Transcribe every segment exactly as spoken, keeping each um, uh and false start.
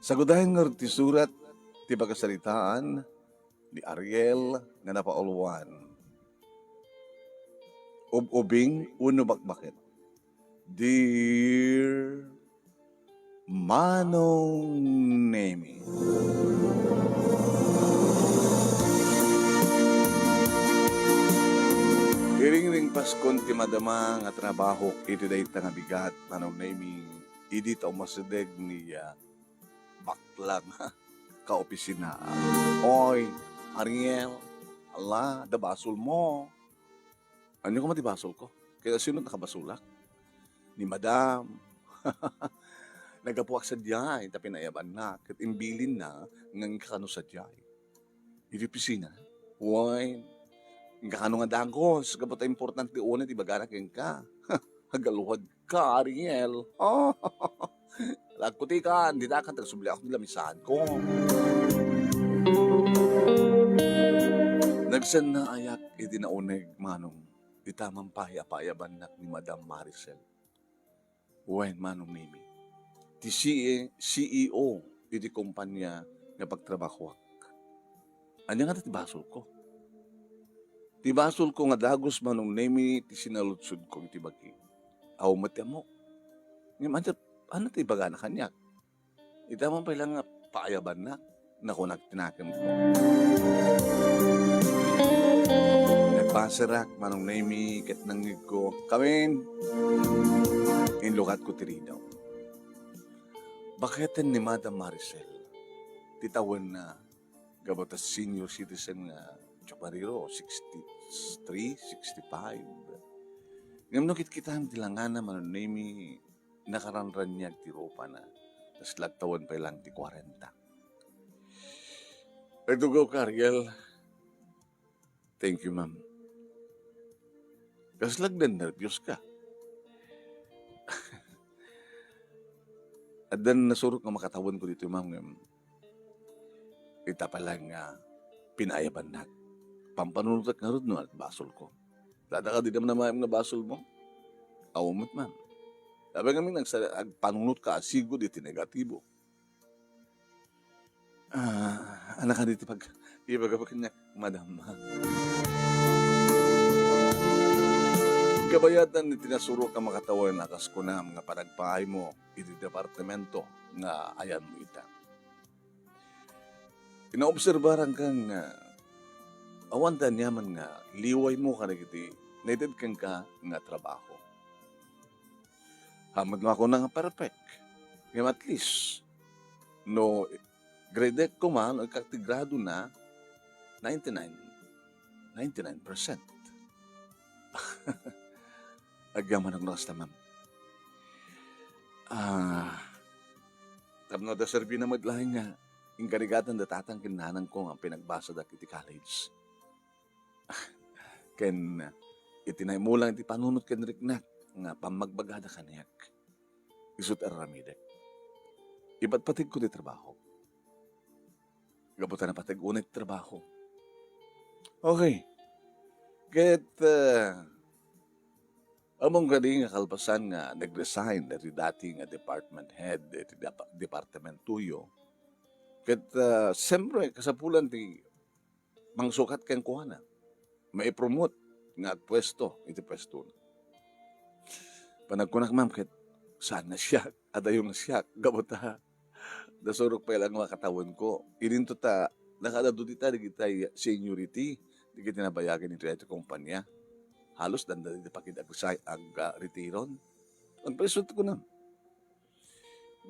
Sagudayen ngarud ti surat ti pakasaritaan ni Ariel nga napauluan. Ub-ubing wenno bakbaket. Dear Manong Nemi. Iring ringpaskon ti madama nga trabahok iti dayta nga bigat, Manong Nemi, idi ta umasideg ni, ah, bakla nga kaopisina. Oy, Ariel, ala, da basolmo. Ania koma ti basolko? Ket sino nakabasolak? Ni Madam. Naggapuak sadiay ta pinayabanna ket imbilinna nga inkakano sadiay. Iti opisina? Wen, inkakano nga dagus, gapu ta importante unay ti ibagana kenka. Agaluad ka, Ariel. Lagkutikan, dita kan tagsubli ako ti lamisaanko. Nagsannaayak iti nauneg, Manong, ita man pay a paayabannak ni Madam Maricel. Wen, Manong Nemi, ti C E, C E O iti kompania nga pagtrabahoak. Ania ngata ti basolko? Ti basolko nga dagus, Manong Nemi, ti sinaludsodko iti bagi. Awan met ti ammok. Ngem ania, ania ti ibagana kaniak? Ita man pay la nga paayabannak, nakunak ti nakemko. Nagpaserak, Manong Nemi, ket nangngegko, "Kamin, inlukatko ti ridaw." Baketen ni Madam Maricel ti tawenna gapu ta senior citizen nga tsumarero, sixty-three, sixty-five. Ngem no kitkitaem ti langana, Manong Nemi, nakaranraniag ti rupana. Tas lagtawen pay lang ti kuarenta. Nagdugaw ka, Ariel. Thank you, ma'am. Kasla agnerbios ka? Addan nasurok nga makatawenko ditoy, ma'am, ngem ita pay lang nga pinayabannak. Pampanunotek ngarud no ania ti basolko. Dada kadi naman namayam nga basolmo? Awan met, ma'am. Apay ngamin nagsa-, agpanunotka a sigud iti negatibo? Ah, ania kadi ti pag-, ibagabaga kaniak, madam? Kabayatan iti nasurok a makatawen a kas kunam nga panagpaaymo iti departamento nga ayanmo ita. Inaobserbaranka nga awan ti aniaman nga liwaymo kadagiti naited kenka nga trabaho. Awan met makuna nga perfect. Ngem at least, no grade koma, no ikkak ti grado na, ninety-nine, ninety-nine percent. Agyamanak no kasta, ma'am. Ah, tapno adda serbina met laeng nga inkarigatan da tatang ken nanangko nga pinagbasadak iti college. Ken iti naimulang iti panunot ken riknak nga pammagbagada kaniak, isu ti ar-aramidek. Ipatpategko ti trabaho. Gapu ta napateg unay ti trabaho. Okay. Ket, ah, ammom kadi nga kalpasan nga nag-resign dati, dati nga department head iti dapa-, departamentoyo. Ket, ah, siyempre, kasapulan ti mangsukat kenkuana, maipromote nga agpuesto iti puestona. Panagkunak, ma'am, ket saan nga siak, adayo nga siak, gapu ta nasurok pay lang makatawenko. Idinto ta nakaadda dita dagiti seniority, dagiti nabayagen iti daytoy kompania. Halos danda dita pakid ag-, ag-, ah, retiron. Agpaiso ti kunam.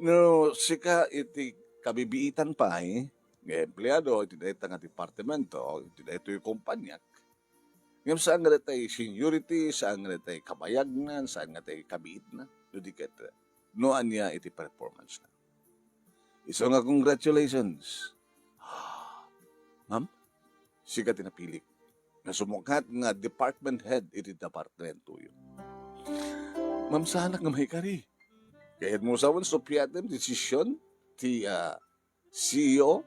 No sika iti kabibiitan pay nga empleado iti dayta nga departamento, iti daytoy kompaniak, ngem saan nga daytay seniority, saan nga daytay kabayagnan, saan nga daytay kabiitna, no di ket no ania iti performance na. Isu nga congratulations. Ma'am, sika ti napilik nga sumukat nga department head iti departamentoyo. Ma'am, saanak nga maikari. Kayatmo sawen supiatem ti desisyon ti, ah, C E O?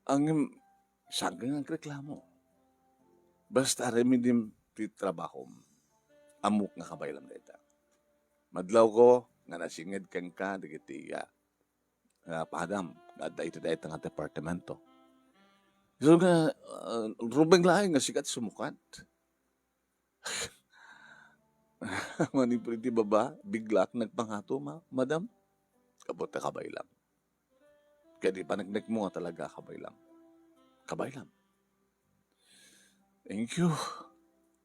Ngem, saan nga agreklamo? Basta aramidim ti trabahom. Ammok nga kabaylam dayta. Madlawko nga nasinged kenka dagiti, ah, ah, padam, nga adda iti dayta nga departamento. So nga, ah, rubeng laeng nga sika ti sumukat. Manipud iti baba, biglaak nagpangato, ma-, madam. Kabuta, kabay lang. Kaya di paneknekmo nga talaga, kabay lang. Kabay lang. Thank you.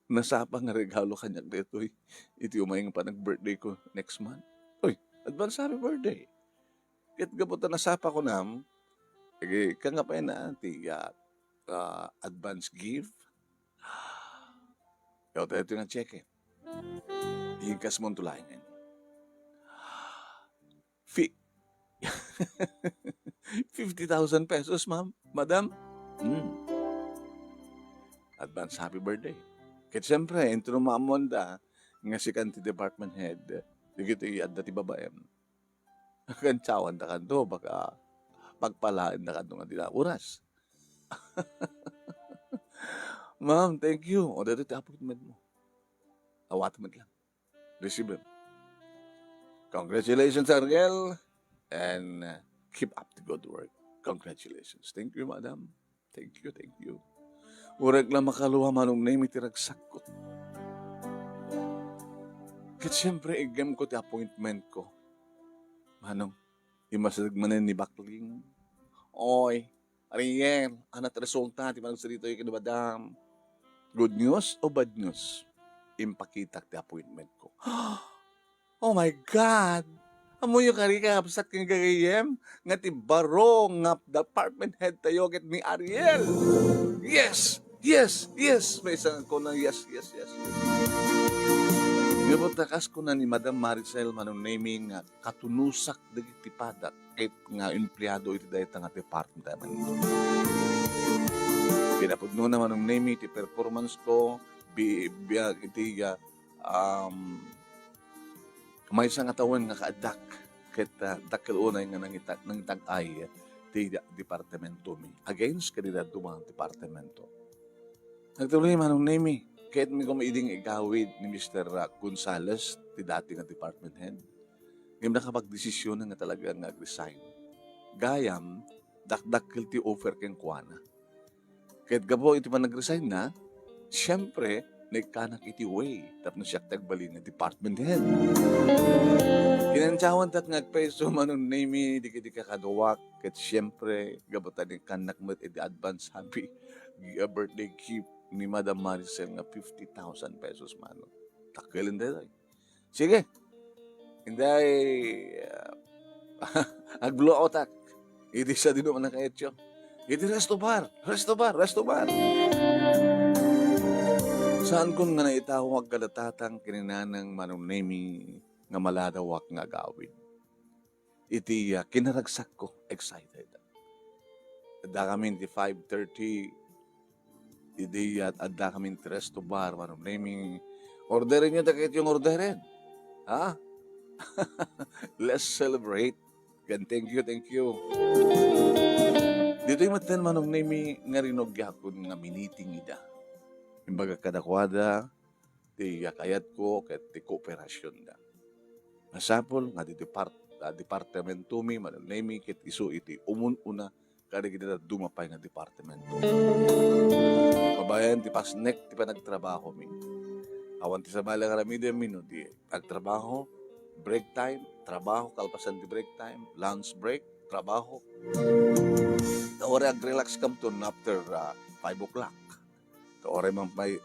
Nasapa nga regalo kaniak daytoy. Iti umay nga panag-birthday ko next month. Uy, advance happy birthday. Ket gapu ta nasapa ko nam, agi, kangapay na ti, ah, ah, advance gift. Yaw tayo ito nga cheque. Ikas mo ang tulayan. Fi-, fifty thousand pesos, ma'am, madam. Hmm. Advance happy birthday. Ket siyempre, intuno maammoanda nga sikan ti department head, dagiti adda ti babaem. Kantsawan da kanto, baka pagpalaen da kanto nga dina oras. Ma'am, thank you. O, dito ti appointment mo. Awat mo lang. Receive him. Congratulations, Ariel. And, uh, keep up the good work. Congratulations. Thank you, madam. Thank you, thank you. Uray la makaluha, Manong Nemi, ti ragsakko. Ket siyempre, igem ko ti appointment ko. Manong, imasag manen ni Bakling. Oy, Ariel, anat resulta ti panagsaritayo ken madam. Good news o bad news? Impakitak ti appointment ko. Oh my God! Ammoyo kari, kakabsat ken gagayem, nga ti baro nga department head tayo ket ni Ariel. Yes! Yes! Yes! Maysa nga kuna, yes, yes, yes. Ngarud, ta kas kuna ni Madam Maricel, Manong Nemi, nga katunosak dagiti padak ket nga empleado iti dayta nga department. Kinapudnona, Manong Nemi, ti performance ko, bi-, biag iti, ah, um, maysa nga tawen nga kaaddak, ket, ah, dakkel unay nga nangitag-, nangitag-ay ti da-, departamentomi against kadin dadduma nga departamento. Nagtuloy, Manong Nemi, ket mi koma idi nga igawid ni Mister Gonzales, ti dati nga department head. Ngem nakapagdesisyon nga talaga nga ag-resign. Gayam, dakdakkel ti offer kenkuana. Ket gapu iti panag-resign na, siyempre, naikkanak iti way tapno siak ti agbalin nga department head. Kinantsawantak nga agpayso, Manong Nemi, dagiti kakaduak, ket siyempre, gapu ta naikkannak met iti advance happy birthday gift ni Madam Maricel nga fifty thousand pesos, Manong. Dakkel daytoy. Sige. Inday, ah, agblowotak. Idi sadino man nakaetyo. Iti resto bar, resto bar, resto bar. Saankon nga naitawag kada tatang ken nanang, Manong Nemi, nga maladawak nga agawid. Iti, ah, kinaragsakko, excited. Addakami iti five thirty, idi, ah, addakami iti resto bar, Manong Nemi. Orderenyo dagiti yung orderen. Ha? Let's celebrate. Ken thank you, thank you. Ditoy metten, Manong Nemi, nga rinugiakon nga miniting ida. Imbagak kadakuada, ti kayatko ket ti kooperasionda. Masapul nga ti depart-, ah, departamentomi, Manong Nemi, ket isu iti umun-una kadagiti dadduma pay nga departamento. Babaen ti pasnek ti panagtrabahomi. Awan ti sabali nga aramidem, no di agtrabaho, break time, trabaho, kalpasan ti break time, lunch break, trabaho. Ta uray ag-relax kamton after, ah, five o'clock. Ta uray man pay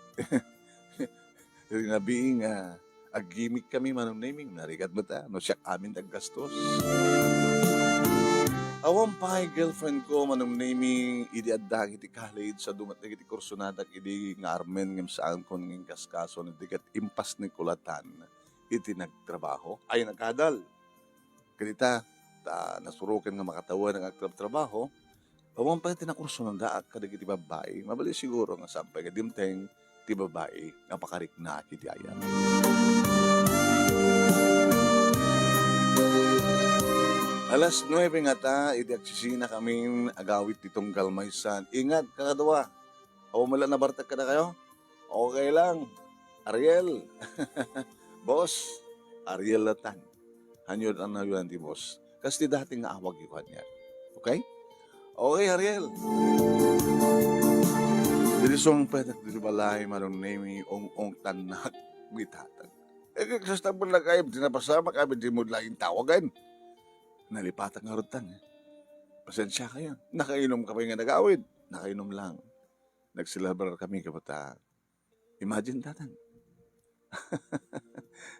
rinabii nga aggimik kami, Manong Nemi, narigat met a, no siak amin ti aggastos. Awan pay girlfriend ko, Manong Nemi, idi adda iti college, sa dumat dagiti kursonadak idi nga armen ngem saankon nga inkaskaso, no di ket impas ni kulatan iti nagtrabaho. Ay, nagkadal. Ket ita, ta nasuroken nga makatawen nga agtrabtrabaho, awan pay ti nakursonadak kadagiti babbai, mabalin siguro nga saan pay nga dimteng ti babbai nga pakariknaak iti ayat. Alas nuebe ngata, idi agsisina kamin agawid ti tunggal maysa. Ingat, kakadua. Awan met la nabartek kadakayo? Okay lang. Ariel. Boss, Ariel latan. Hanyo, ano yun, ti boss? Kas ti dati nga awagyo kaniak. Okay? Okay, Ariel. Diri sumangpetak diri balay, Manong Nemi, ung-ungtannak ni tatang. Eh, kasta mo lang kayo, di napasamak, abi di mo lang tawagan. Nalipatak nga rutang, eh. Pasensya kayo. Nakainom ka pa nga nagawid. Nakainom lang. Nagselebrar kami, kabata. Imagine, tatang.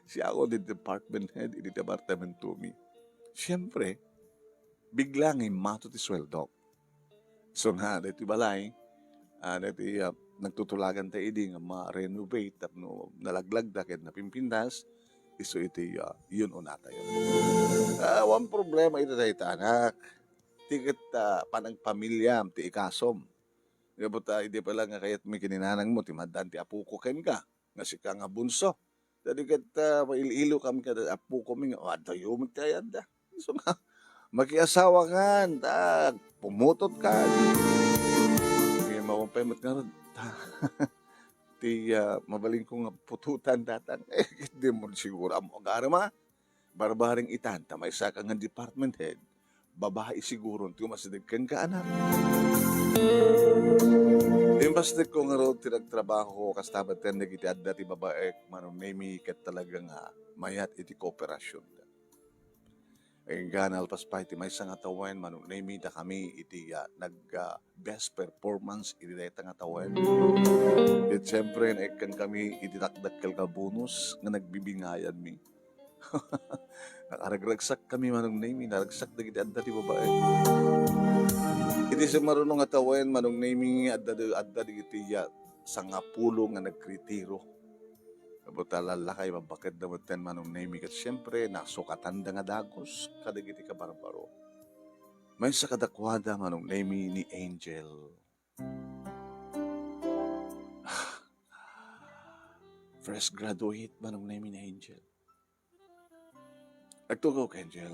Siya ako di department head iti departamento mi. Siyempre, bigla nga immato ti sweldo. So nga, dito balay, ah, dito, ah, nagtutulagan tayo idi nga ma-renovate tapno nalaglagda ken napimpintas, isu iti, ah, yun unata yun. Ah, one problema iti dayta anak. Ti ket, ah, panagpamilya, ti ikasom. Nga buta, idi pa lang nga kayat mi kininanang mo, ti maddaan ti apoko kenka, nga sika nga bunso. Dadi ket, ah, mail-ilo kami kada apoko mi nga, "Adayo met ti ayanda." So nga, makiasawa kan, ta, pumutot kan. Kaya mapapay met nga ron, ta, ti, ah, mabalin ko nga pututan datan. Eh, di mo siguro amo agarem, ah. Barbaring itan, ta maysa ka nga department head, babae siguro ti umasideg kenka, anak. Imbastek ko ngarud ti nagtrabaho, kasta met ten dagiti adda ti babaek, Manong Nemi, ket talaga nga mayat iti kooperasyon. Enggana, alpas pay ti maysa nga tawen, Manong Nemi, dakami iti, ah, nag, ah, best performance iti dayta nga tawen. Ket siyempre, naikkan kami iti dakdakkel nga bonus nga nagbibingayan mi. Nakaragragsak kami, Manong Nemi, naragsak dagiti adda ti babae. Iti sumaruno nga tawen, Manong Nemi, adda, adda dagiti, ah, sangapulo nga nagretiro. Kabutala lakay, mabaked da metten, Manong Nemi, ket siyempre, nasukatanda nga dagus kadagiti kabarbaro. Maysa kadakuada, Manong Nemi, ni Angel. Fresh graduate, Manong Nemi, ni Angel. Agtugaw ka, Angel.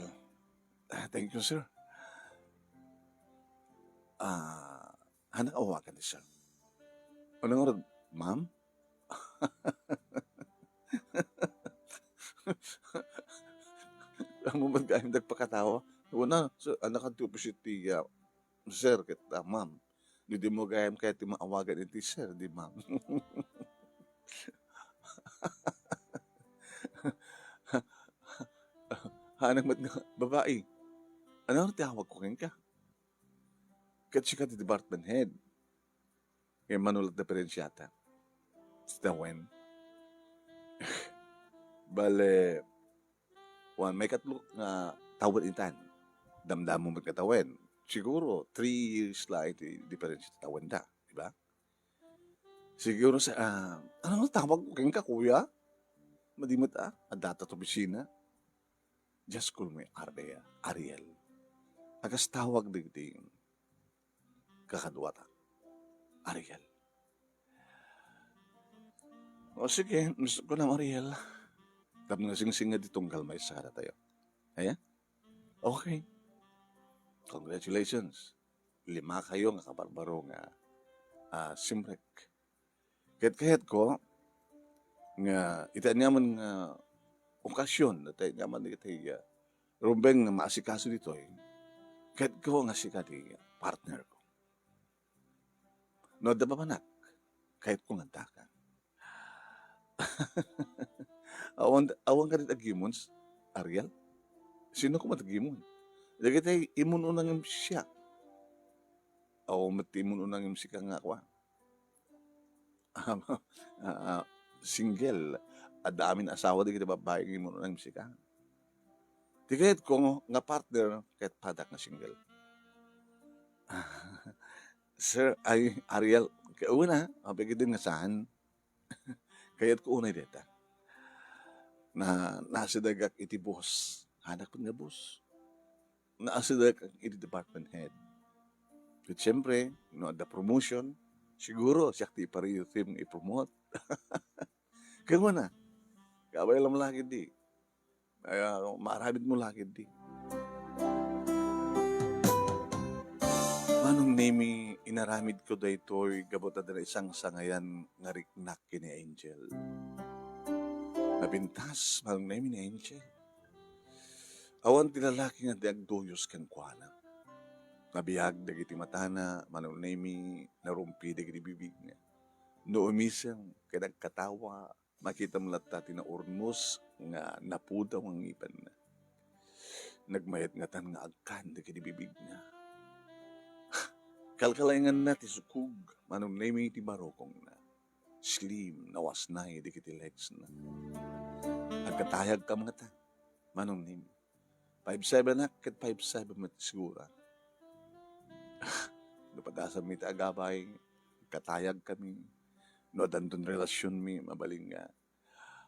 Ah, thank you, sir. Ah, anak, awagan ni sir. Ano nga, ma'am? Amo man kayo nagpakatawa. Una, so, anak, ang tupis iti, ah, sir, ket, ah, ma'am. Di, di mo gayam kaya ti maawagan iti sir, di ma'am. Hanang met nga babae. Ano ti awag ko kenka? Ket sika ti department head. Kaya manulat diferensyata. Tawen. Bale, wan, may katlo nga tawen itan. Damdamo met nga tawen. Siguro, three years la iti diferensya ti tawen da, di ba? Siguro sa, ah, ano nga tawag ko kenka, kuya? Madi met, ah, adda ta to opisina. Just call me Ari-, Ariel. Agas tawag dagiti kakaduata. Ariel. O sige, gusto ko na Ariel. Tapno nga singsinged ti tunggal maysa kadatayo. Aya? Okay. Congratulations. Lima kayo nga kabarbaro nga, ah, simrek. Ket kayatko nga iti aniaman nga okasyon, iti aniaman iti, ah, rumbeng nga maasikaso ditoy, kayatko nga sika ti partner ko. No adda mapanak, kayatko nga addaka. Awan, awan ka dit agimon, Ariel? Sino ko met agimon? Dagiti imun-unang im siak. Awan met ti imun-unang im sika nga kuan. Ah, ah, single. Adda amin asawa dagiti babbai nga imun-unang im sika. Ti kayatko nga partner, ket padak nga single. Sir, ay, Ariel, kauna, mapigidin nga saan? Kayatko unay deta. Na, nasidegak iti boss. Hanak pud nga boss. Nasidegak iti department head. Ket siyempre, no adda promotion, siguro siak ti ipareyo ti nga i-promote. Kaya mo na, kabay lang lagi di. Ay, ah, maaramid mo lagi di. Manong Nemi, inaramid ko daytoy gapu ta dina isang sangayan nga riknak ken ni Angel. Napintas, Manong Nemi, ni Angel. Awan ti lalaki nga di agduyos kenkuana. Nabiag dagiti matana, Manong Nemi, narumpi dagiti bibigna. No umisem ken agkatawa, makitam latta ti naurnos nga napudaw nga ngipenna. Nagmayat ngatan nga agkan dagiti bibigna. Kalkalainganna ti sukog, Manong Nemi, ti barukongna. Slim, nawasnay dagiti legsna. Agkatayagkam ngatan, Manong Nemi. Five seven ak ket five seven met sigura. No padasanmi ti agabay, katayagkami. No addanton relasionmi, mabalin nga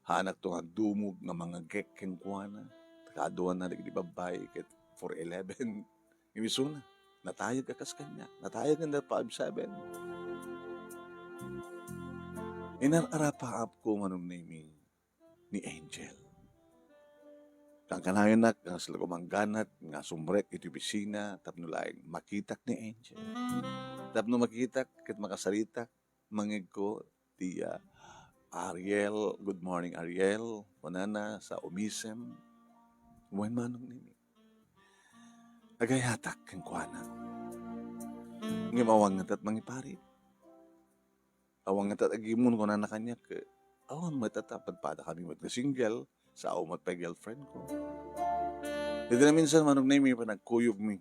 haanakto nga dumog nga mangagek kenkuana. Kaduana dagiti babbai ket four eleven. Imisuna, natayag a kas kaniak. Natayag nga five seven. Inar-arapaapko, Manong Nemi, ni Angel. Kankanayonak nga sila gumangganat nga sumrek iti opisina tapno laeng makitak ni Angel. Tapno makitak ket makasaritak, mangegko ti, ah, "Ariel, good morning, Ariel," kunana sa umisem. Wen, Manong Nemi. Agayatak kenkuana. Ngem awan ngata't mangiparit. Awan ngata't agimon, kunana kaniak, awan met a padpadakami met nga single, sao met pay girlfriend ko. Dita naminsan, Manong Nemi, panagkuyogmi.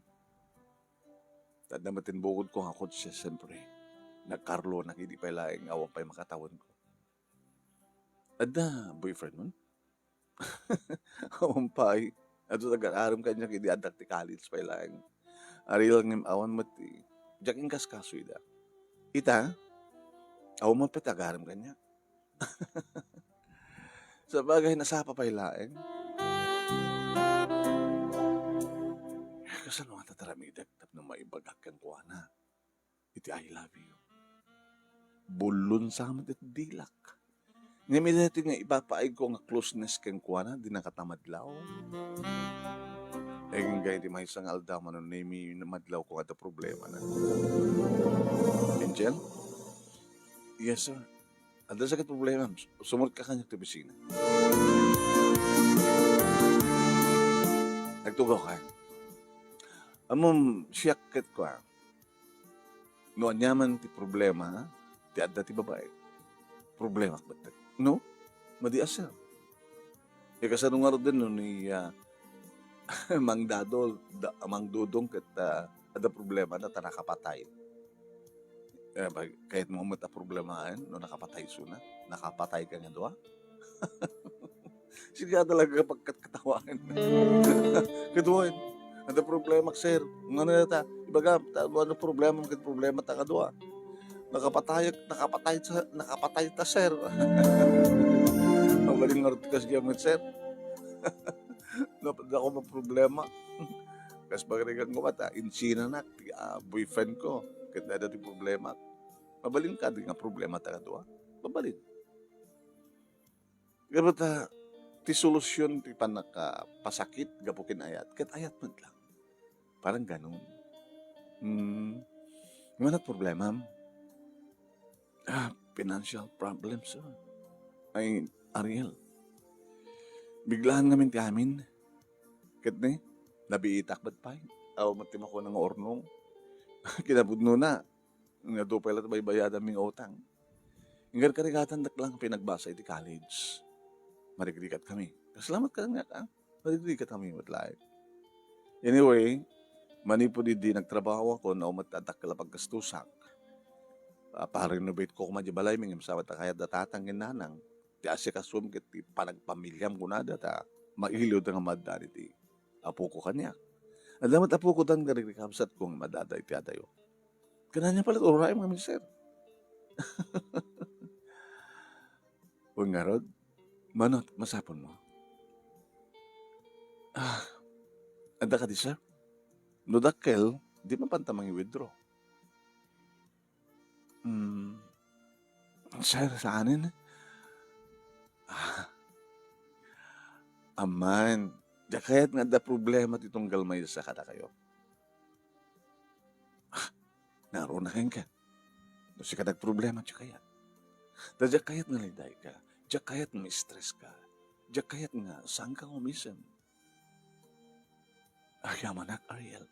Adda met ti bukodko nga kotse, siyempre. Nagkarlonak idi pay laeng awan pay makatawenko. Adda boyfriendmon? Awan pay. Adda ti agarem kaniak idi addak ti college pay laeng. Ariel, ngem awan met ti, diak inkaskaso ida. Ita, awan met pay ti agarem kaniak. Sabagay, nasapa pay laeng. Kasano ngata ti aramidek tapno maibagak kenkuana iti "I love you"? Bullon sa met iti dilak. Ngem iti nga ipapaayko nga closeness kenkuana, di nakatamadlaw. Agingga iti maysa nga aldaw, Manong Nemi, madlawko nga adda problemana. Angel? Yes, sir. Adda sakit problema. Sumurot ka kaniak ti opisina. Nagtugaw ka. Ammom, siak ket kua. No aniaman ti problema, ti adda ti babai. Problemak batek. No? Madi a, sir. E, kasano ngaruden no ni, ah, Mang Dado, da-, Mang Dodong ket, ah, adda problemana ta nakapatay. E, ba-, kayatmo met a problemaen no nakapatay isuna? Nakapatay ka nga dua? Sika talaga pagkatkatawaen. Kadua, adda problemak, sir. Ngano ta? Ibaga, ta, ano problemam ket problemata kadua? Nakapatay, nakapatay ta, nakapatay ta, sir. Mabalin ngarud ti kasdiay met, sir. Napadaak a problema. Kas pagarigan ko met, ah, insinanak ti, ah, boyfriend ko. Ket adda ti problema. Mabalin kadi nga problemata kadua? Mabalin. Gapu ta, ti solusion ti pannakapasakit gapu ken ayat, ket ayat met lang. Parang ganun. Hmm. Ngano ti problemam? Ah, financial problem, sir. Ay, Ariel. Biglaan ngamin ti amin. Ket ni, nabiitak met pay. Awan met ti makuna nga urnong. Kinapudnona, nga adu pay latta baybayadami nga utang. Inkarkarigatandak lang pinagbasa iti college. Marigrigat kami. Salamat kaniak, ah. Marigrigat kami met laeng. Anyway, manipud idi nagtrabaho ako, no met adda dakkel a paggastusak. Ah, pa-renovate ko koma di balay mi, ngem sabali ta kayat da tatang ken nanang. Ti asikasom ket ti panagpamiliam kunada ta mailiwda nga maddan iti apoko kaniak. Adda met apoko dan nga rikabsat kong madada iti adayo. Kananya pala, uray mga mister. Wen ngarud, mano ti masapulmo? Ah, adda kadi, sir? No dakkel, di mapanta mangi-withdraw. Hmm, sir, saanen? Ah, aman, diak kayat nga adda problema ti tunggal maysa kadakayo. Ah, naruna kenka. No sika nagproblema, diak kayat. Ta diak kayat nga laydayka. Diak kayat nga ma-stress ka. Diak kayat nga saanka nga umisem. Agyamanak, Ariel.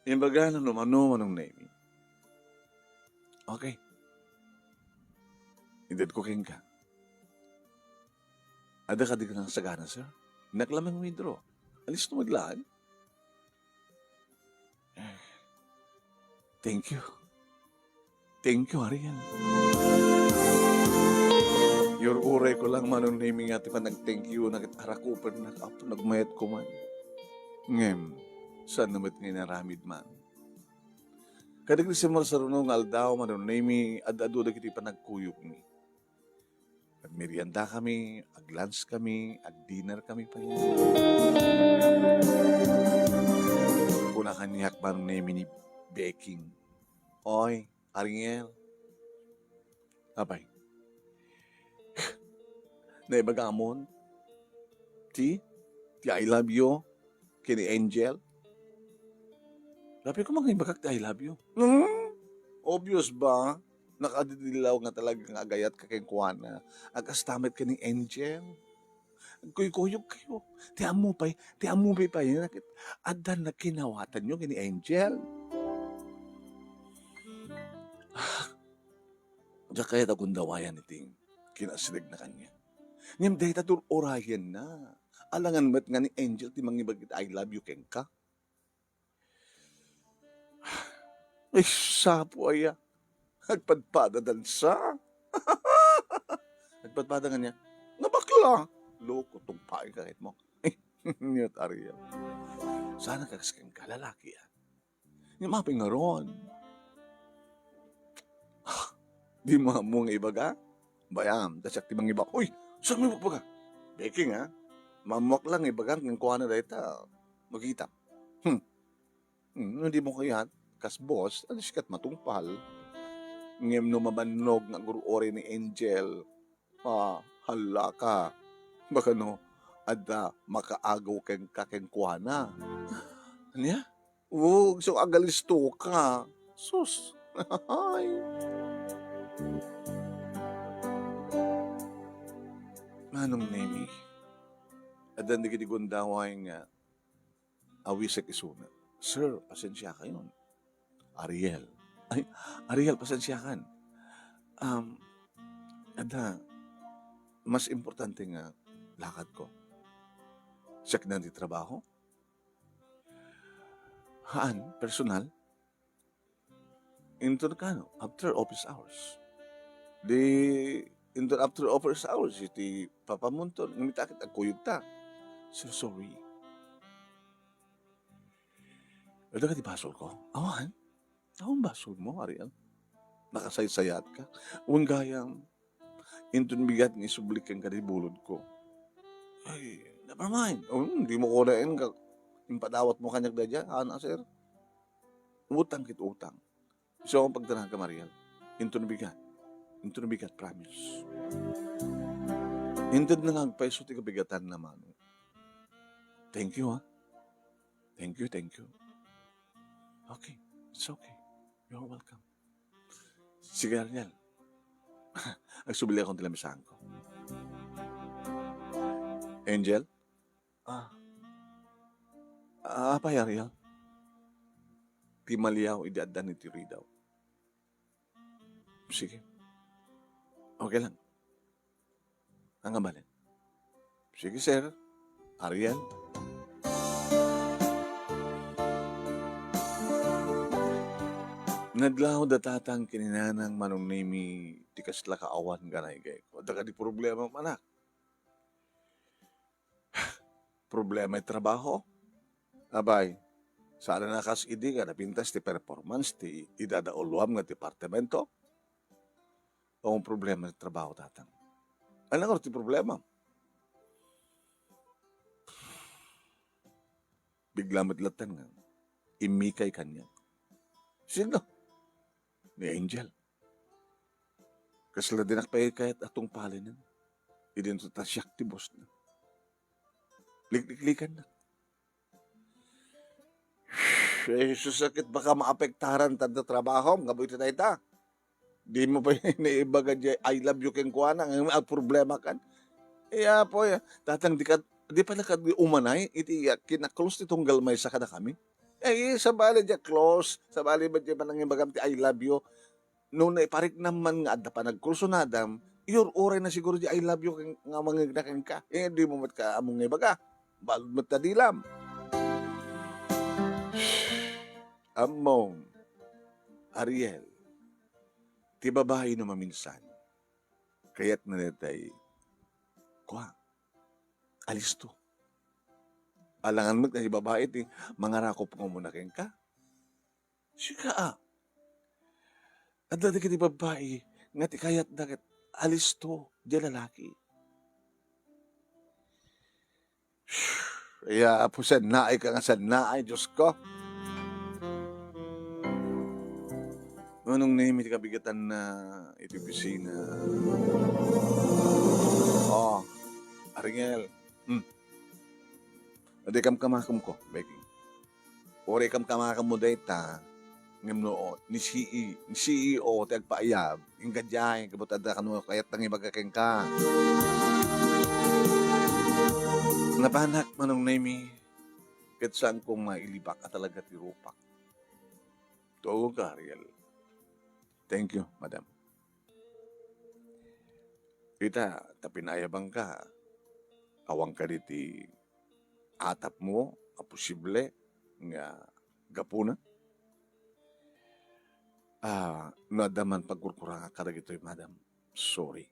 Imbagana no mano, Manong Nemi. Okay. Itedko kenka. Adda kadi nga nagsagana, sir? Innak laeng withdraw. Alisto met laeng. Thank you. Thank you, Ariel. Iyur-urayko lang, Manong Nemi, nga ti panag-thank you na ket arakupennak, Apo, nagmayat koma. Ngem, saan met nga inaramid man. Kadagiti sumarsaruno nga aldaw, Manong Nemi, ad-adu dagiti panagkuyogmi. Agmeriendakami, ag-lunchkami, ag-dinnerkami pay. Kuna kaniak, Manong Nemi, ni Beking, "Oy, Ariel." Apay. Naibagamon? Ti? Ti I love you? Ken ni Angel? Apay ko mangibagak ti I love you. Hmm? Obvious ba? Nakadidillaw nga talaga nga agayatka kenkuana. Agkasta met ken ni Angel. Agkuykuyogkayo. Ti ammo pay, ti ammo pay pay, ket adda nagkinawatanyo ken ni Angel. Diak kayat a gundawayan iti kinasireg na kaniak. Ngem dayta dur-urayenna. Alangan met nga ni Angel ti mangibag iti I love you kenka. Ay, sapo aya. Agpadpada dansa. Agpadpada nga niya. Nga bakla. Loko, tungpaenka ket mo. Niyot Ariel. Sana kakas kenka, lalaki, ah. Ngem apay ngarud? Ah, dimo ammo nga ibaga? Bay-am, ta siak ti mangibag. Uy, saan mo ibagbaga? Beking, ha? Ammoak lang nga ibaga kenkuana dayta. Makita. Hmm. Hmm, no dimo kayat, kas boss, adu sikat matungpal. Ngem no mabannog nga agur-uray ni Angel, ah, hallaka. Baka no, adda makaagaw kenka kenkuana. Ania? Ug so agalisto ka. Sus. Ay. Manong Nemi, addan dagiti gundaway nga awisek isuna. Sir, pasensiakayon. Ariel. Ay, Ariel, pasensiakan. Um, adda, mas importante nga lakad ko. Siak na ti trabaho? Haan, personal? Inton kano, after office hours. Di, inton after office hours, iti papamunton, ngem ita ket agkuyogta. So sorry. Adda kadi basolko? Awan. Awan basolmo, Ariel. Nakasaysayaatka. Wen gayam, inton bigat nga isubli kenka ti bulodko. Ay, never mind. O, dimo kunaen nga impadawatmo kaniak daydiay, ana, sir. Utang ket utang. Isu a pagdanagam, Ariel. Inton bigat. Inton bigat, promise. Inted na nga agpayso ti kabigatanna, Mano. Thank you, ha? Thank you, thank you. Okay, it's okay. You're welcome. Sige, Ariel. Agsubli akon ti lamisaanko. Angel? Ah. Ah, apay, Ariel? Ti maliaw idi addan iti ridaw. Sige. Okay lang. Ania manen? Sige, sir. Ariel. Nadlaw da tatang ken ni nanang, Manong Nemi, ti kasla kaawan nga naigayko. Adda kadi problema, anak? Problema ti trabaho? Abay, saan a kas idi nga napintas ti performance ti idadauluam nga departamento? O, problema ti trabaho, tatang. Ania ngarud ti problema? Bigla met latta nga immikay kaniak. Sino? Ni Angel. Kasla dinak pay kayat a tungpalenen. Idinto ta siak ti bossna. Likliklikannak. Ay, sus, sakit, baka maapektaran ta ti trabahom, gapu iti dayta. Dimo pay naibaga diay I love you kenkuana, ngem agproblemakan. Iya po, ya. Tatang, dika, Di pay la kadi umanay iti, ah, kina-close ti tunggal maysa kadakami? Eh, sabali diay close, sabali met diay panangibagam ti "I love you." No naipariknam man nga adda panagkursunadam, iur-uray na siguro diay "I love you" ken-, nga mangngegna kenka. Eh, dimo met ka ammo nga ibaga. Balud met ta dilam. Ammom, Ariel, ti babai no maminsan, kayatna daytay, kua, alisto. Alangan met nga ti babai ti mangarakop nga umuna kenka. Sika, a. Adda dagiti babbai nga ti kayatda ket alisto diay lalaki. Ay, Apo, sannaay ka nga sannaay, Diosko. Manong Nemi ti kabigatanna iti opisina. Oh, Ariel. Hmm. Adi kamkamakamko, Becky. Uray kamkamakammo dayta, ngem no ni C E, ni C E O ti agpaayab, inka diay, gapu ta adda kano kayatna nga ibaga kenka. Napanak, Manong Nemi, ket saanko mailibak a talaga ti rupak. Tuogonka, Ariel. Thank you, madam. Ita, ta pinaayabangka, awan kadi ti atapmo a posible nga gapuna? Ah, no adda man pagkurkurangak kadagitoy, madam, sorry.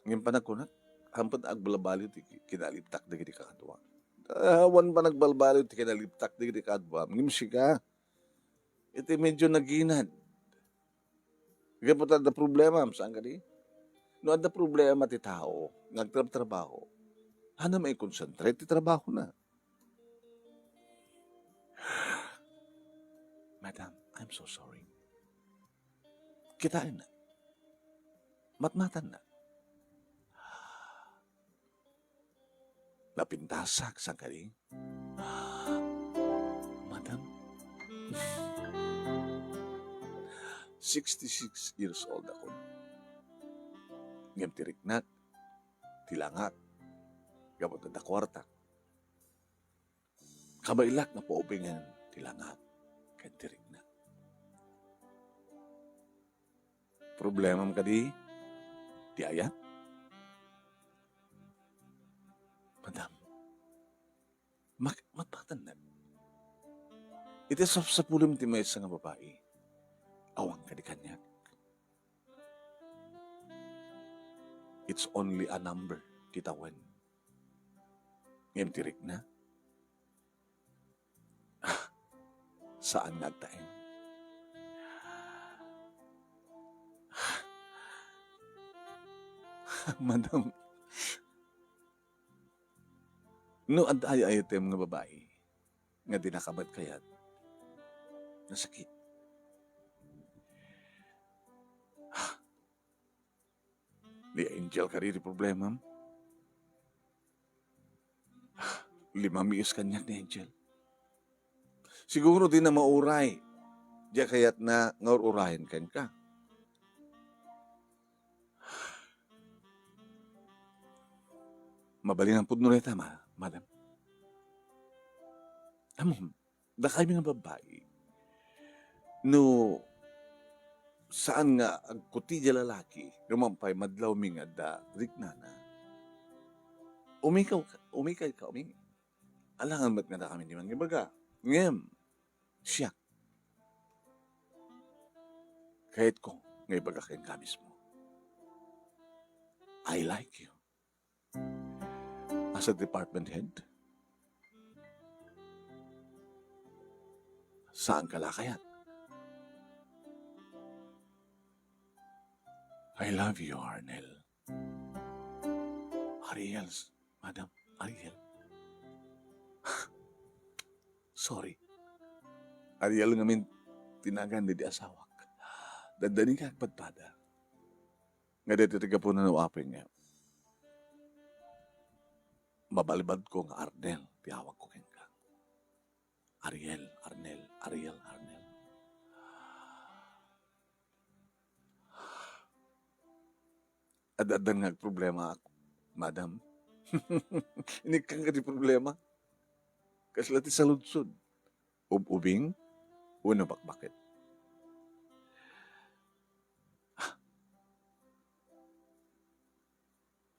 Ngem panagkunak, awan pay agbalbaliw ti kinaliptak dagiti kakadua. Ah, awan pay nagbalbaliw ti kinaliptak dagiti kakadua. Ngem sika, iti medyo naginad. Gapu ta adda problema, saan kadi? No adda problema ti tao nga agtrabtrabaho, haanna maikonsentrate ti trabahona. Madam, I'm so sorry. Kitaennak. Matmatannak. Napintasak, saan kadi? Madam, sixty-six years old ako. Ngem ti riknak, ti langak, gapu ta adda kuartak. Kabaelak nga paubengen ti langak ken ti riknak. Problemam kadi ti ayat? Madam, mak-, matmatannak. Iti sapsapulem ti maysa nga babai, awan kadi kaniak. It's only a number ti tawen. Ngem ti rikna, ah, saan nga agtaeng. Madam, no adda ay-ayatem nga babai nga di nakabat kayat, nasakit. Ni Angel kadi ti problemam? Limamiis kaniak ni Angel. Siguro dina mauray. Diay kayatna nga ur-urayen kenka. Mabalin pudno dayta, ma-, madam. Ammom, dakami nga babbai, no saan nga agkuti diay lalaki, no mapan pay madlawmi nga adda riknana, umikaw ka, umikay ka, umi-, alangan met nga dakami ti mangibaga. Ngem, siak, kayatko nga ibaga kenka mismo. I like you. As a department head, saan ka la kayat? I love you, Arnel. Ariel, madam, Ariel. Sorry. Ariel ngamin ti nagan daydi asawak. Dandani nga agpadpada. Nga daytoy ti gapuna no apay nga mabalibadko nga Arnel ti awagko kenka. Ariel, Arnel, Ariel, Arnel. Ad-addan nga agproblemaak, madam. Inikkanka ti problema. Kasla ti saludsod. Ub-ubing wenno bakbaket?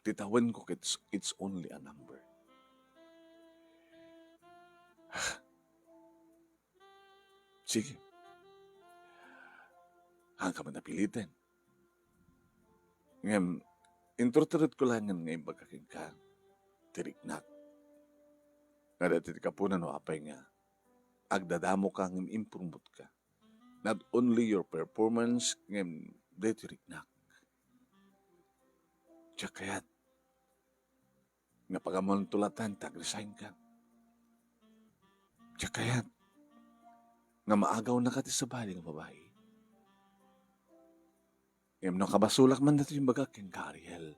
Ti tawenko, it's, it's only a number. Sige. Haanka man napiliten. Ngem, inturturotko laengen nga imbaga kenka ti riknak. Nga daytoy ti kapunan no apay nga agdadamoka ngem impromotka. Not only your performance, ngem daytoy riknak. Diak kayat nga pagamuanto latta ta agresignka. Diak kayat nga maagawnaka ti sabali nga babai. Ngem no kabasolak man daytoy imbagak kenka, Ariel,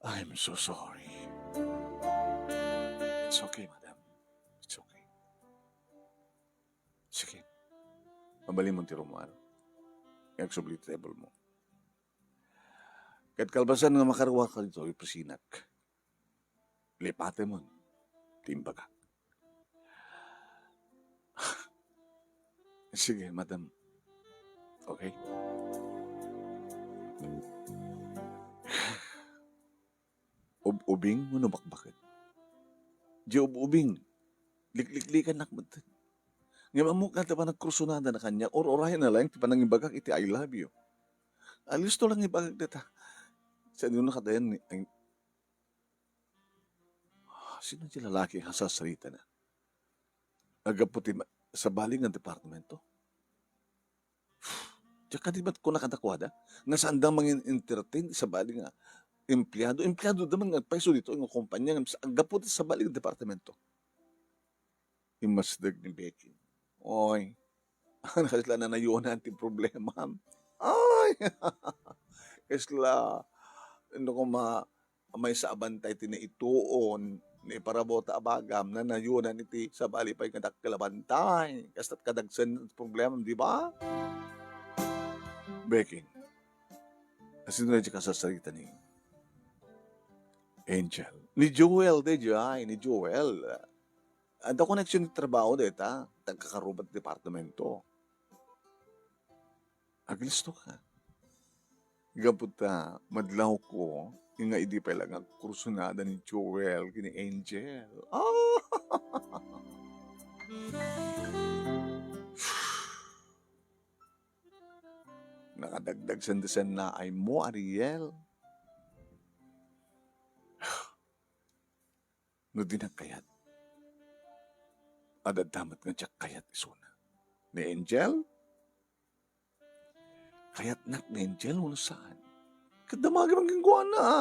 I'm so sorry. It's okay, madam. It's okay. Sige. Mabalinmo ti rummuar. Agsubli ti table mo. Ket kalpasan nga makaruarka ditoy oprisinak, lipatemon ti imbagak. Sige, madam. Okay? Ub-ubing wenno bakbaket? Di ub-ubing. Likliklikannak met. Ngem ammok nga ti panagkursunada na kaniak, ur-urayenna laeng ti panangimbagak iti "I love you." Alisto lang ibagak dita. Sa inyo nakatayan ni, ay, sino ti lalaki nga sasaritana? Aggapu ti ma-, sabali nga departamento? Diak kadi met kuna kadakuada nga saanda mangin-entertain ti sabali nga empleyado. Empleyadoda man nga agpayso ditoy nga kompanya ngem sa-, aggapu ti sabali nga departamento. Immasdeg ni Becky. Oy, kasla nanayunan ti problemam. Ay, kasla, no koma, maysa a bantay ti naituon, naiparabut a bagam, nanayunan iti sabali pay nga dakkel a bantay. Kasta't kadagsen ti problemam, di ba? Becky, asino daydi kasasarita ni Angel? Ni Joel, daydi ay, ni Joel. Adda connection ti trabaho dayta, ti agkakaruba ti departamento. Aglisto ka. Gapu ta madlawko nga idi pay la nga agkursunada ni Joel ken ni Angel. Ah! Nakadagdag sanda sen naaymo, Ariel. No dinak kayat, adda met nga diak kayat isuna. Ni Angel? Kayatnak ni Angel wenno saan? Ket damagem man kenkuana, a.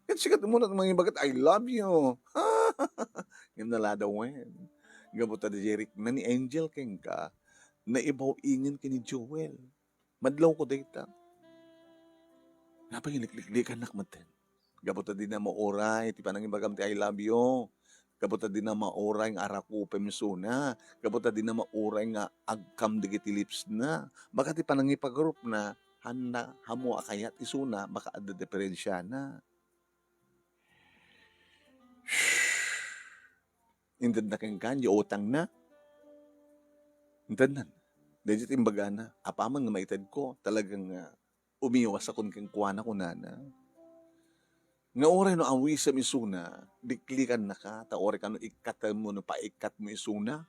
Ket sika met ti mangibagak, "I love you." Ngem naladawen. Gapu ta diay rikna ni Angel kenka, naibaw ingen ken ni Joel. Madlawko dayta. Apay nga likliklikannak metten? Gapu ta dina mauray ti panangibagam ti "I love you." Gapu ta dina mauray nga arakupem isuna. Gapu ta dina mauray nga agkam dagiti lips na. Baka ti panangipagarupna, haanna, haanmo a kayat isuna, baka adda diperensiana. Intedna kenka, diay utangna. Intednan. Daydiay ti imbagana, apaman nga maitedko, talagang, ah, umiwas akon kenkuana, kunana. Nga uray no awisem isuna, liklikannaka, ta uray kano ikkatmo no paikkatmo isuna.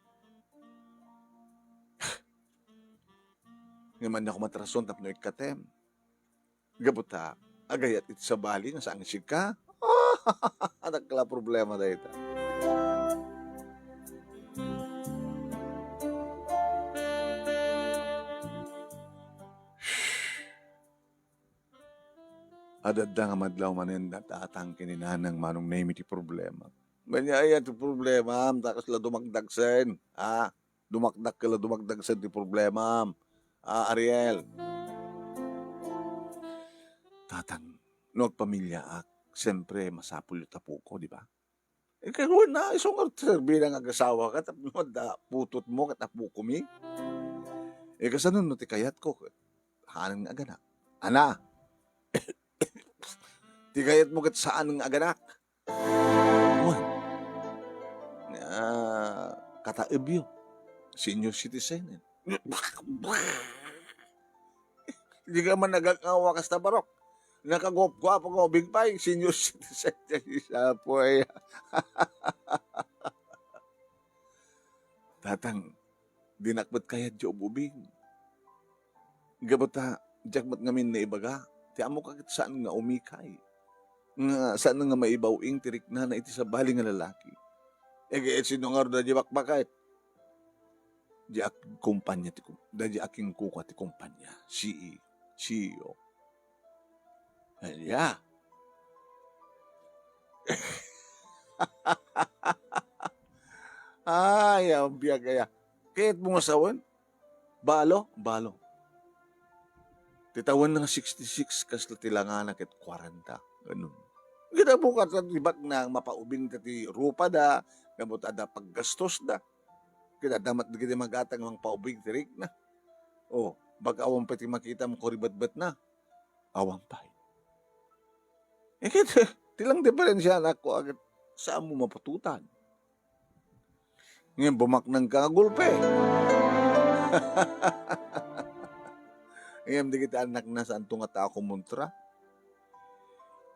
Ngem ania koma ti rason tapno ikkatem? Gapu ta agayat iti sabali nga saan nga sika? Dakkel a problema dayta. Adda nga madlaw manen da tatang ken ni nanang Manong Nemi ti problema. Ania aya ti problemam, ta kasla dumagdagsen, ha? Dumakdak ket la dumagdagsen ti problemam, a, Ariel. Tatang, no agpamiliaak, siyempre, masapul ti apuko, di ba? Eh, kagawid na, isu nga serbina nga agasawaka, tapno adda putotmo, ket apokomi. Eh, kasano no ti kayatko, ket haanen nga aganak? Ana! Ti kayatmo ket saan nga aganak. Wen, nga kataebyo, senior citizen. Di ka man nagagawa kasta, Barok. Nakaguap-guapo nga ubing pay, senior citizen. Isa po ay. Tatang, dinak met kayat ti ub-ubing. Gapu ta, diak met ngamin naibaga, ti ammok a ket saan nga umikay. Nga saan nga maibaw-ing ti riknana iti sabali nga lalaki. Ket sino ngarud a di bakbaket? Di ak-, kumpanya ti kum-, da di aking kuka ti kumpanya. C E O. C E O. Aya. Ay, ang biag aya. Kayatmo nga sawen? Balo? Balo. Ti tawen na nga sixty-six, kasla ti langana ket kwarenta. Ganun. Ginabukat sa di baknang mapaubing ta ti rupa da, gapu ta adda paggastos da. Ket adda met dagiti magatang mangpaubing ti rikna. O, bag-o awan pay ti makitam kuribetbetna. Awan pay. Eh, ket, ti lang diferensianak ko, ket saan mo mapututan. Ngem bumaknang ka nga gulpe. Ngem dagiti annakna, saanto nga tao kumontra.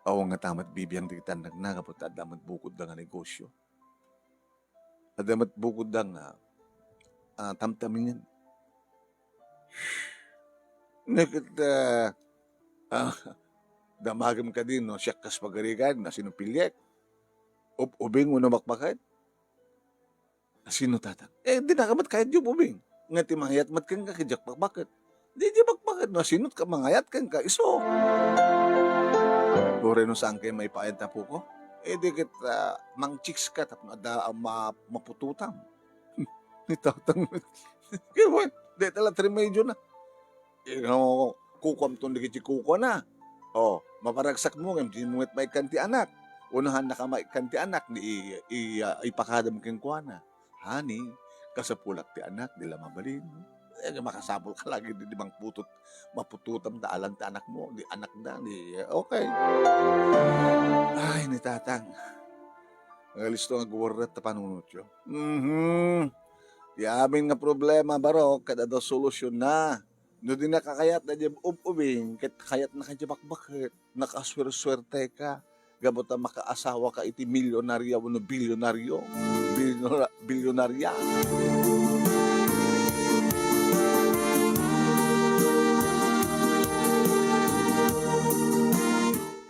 Awan nga ta met bibiang dagiti annakna, gapu ta adda met bukodda nga negosyo. Adda met bukodda nga, ah, tamtaminen. Neket, ah, ah, damagem kadi no siak kas pagarigan, no sino piliek? Ub-ubing wenno bakbaket? Sino, tatang? Eh, di na ka met kayat di ub-ubing. Nga ti mangayat met kenka, ket diak bakbaket. Di, di bakbaket, no, sino ka mangayat kenka, isu. Uray no saan kayo maipaayat, apo ko? Eh, di ket, ah, mang-chicks ka, tapno adda, ah, ma-, mapututam. Ni tatang. Kaya, di tala three major na. Ino, kukuam ton dagiti kukuana. O, maparagsak mo ngem di mo met maikkan ti anak. Unahan na ka maikkan ti anak, di i-, i-, ah, ipakadam kenkuana. Honey, kasapulak ti anak, di la mabalin. Eh, makasapul ka lagi, di, di mangputut, mapututam ta alan ti anak mo, di anak da, di, okay. Ay, ni tatang. Nagalisto nga agwarrek ta panunotyo. Mhm. Ti amin nga problema, Barok, ket adda solusyon na. No di na ka kayat da di ub-ubing, ket kayat na ka di bakbaket, nakasuersuerte ka. Gapu ta makaasawa ka iti milyonaria wenno bilyonaryo. Bilyona-, bilyonarya.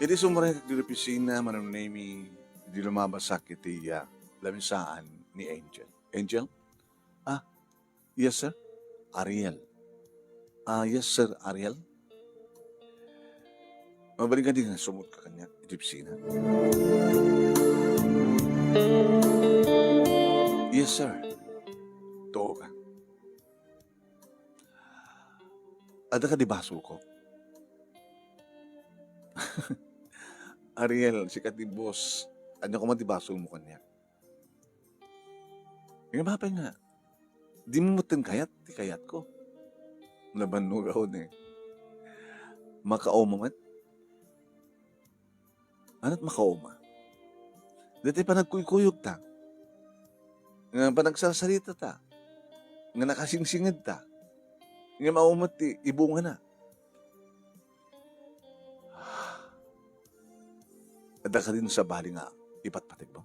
Idi sumrekak iti opisina, Manong Nemy, idi lumabasak iti, ah, lamisaan ni Angel. Angel? Ah, yes, sir. Ariel. Ah, yes, sir, Ariel. Mabalin kadi nga sumot ka kaniak iti opisina? Yes, sir. Too ka. Adda kadi basolko? Ariel, sika ti boss. Ania koma ti basolmo kaniak? Ngem apay nga, di mo metten kayat ti kayatko? Nabannogaw ni. Makauma met? Ania't makauma? Daytoy panagkuykuyogta, nga panagsarsarita ta, nga nakasingsinged ta, nga mao met ti ibungana. Adda kadin sabali nga ipatpategmo?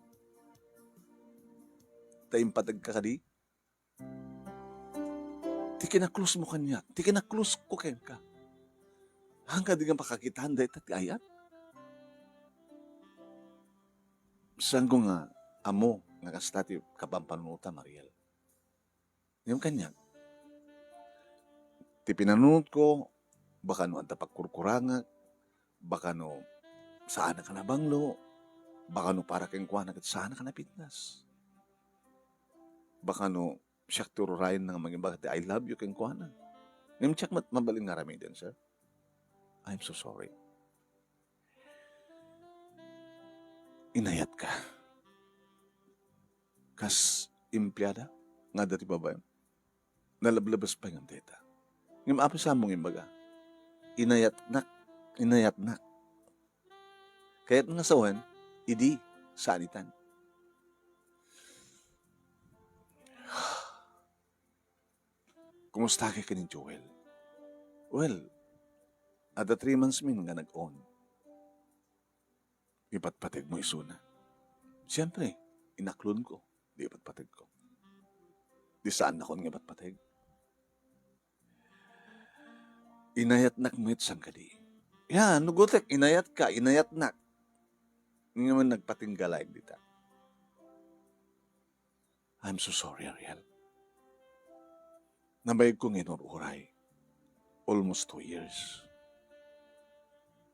Ta impateg ka kadi? Ti kinaklosmo kaniak, ti kinaklosko kenka. Haan kadi nga pakakitaan dayta ti ayat? Saanko nga ammo nga kasta ti kapampanunotam, Ariel. Ngem kaniak, ti pinanunotko, baka no adda pagkurkurangak, baka no saanak a nabanglo, baka no para kenkuana ket saanak a napitnas. Baka no siak ti ururayenna nga mangibaga ti "I love you" kenkuana. Ngem diak met mabalin nga aramiden, sir. I'm so sorry. Inayatka. Kas empleada nga adda ti babaem. Nalablabes pay ngem dayta. Ngem apay saanmo nga imbaga? Inayatnak, inayatnak. Kayat nga sawen, idi, saan itan. Kumusta kay ken ni Joel? Well, adda three months min nga nag-on. Ipatpateg mo isuna. Siyempre, inaklon ko, di ipatpateg ko. Di saan nakon nga ipatpateg. Inayatnak met sangkadi. Ya, no gutek, inayat ka, inayatnak. Ngem nagpatingga laeng dita. I'm so sorry, Ariel. Nabayag ko nga inur-uray. Almost two years.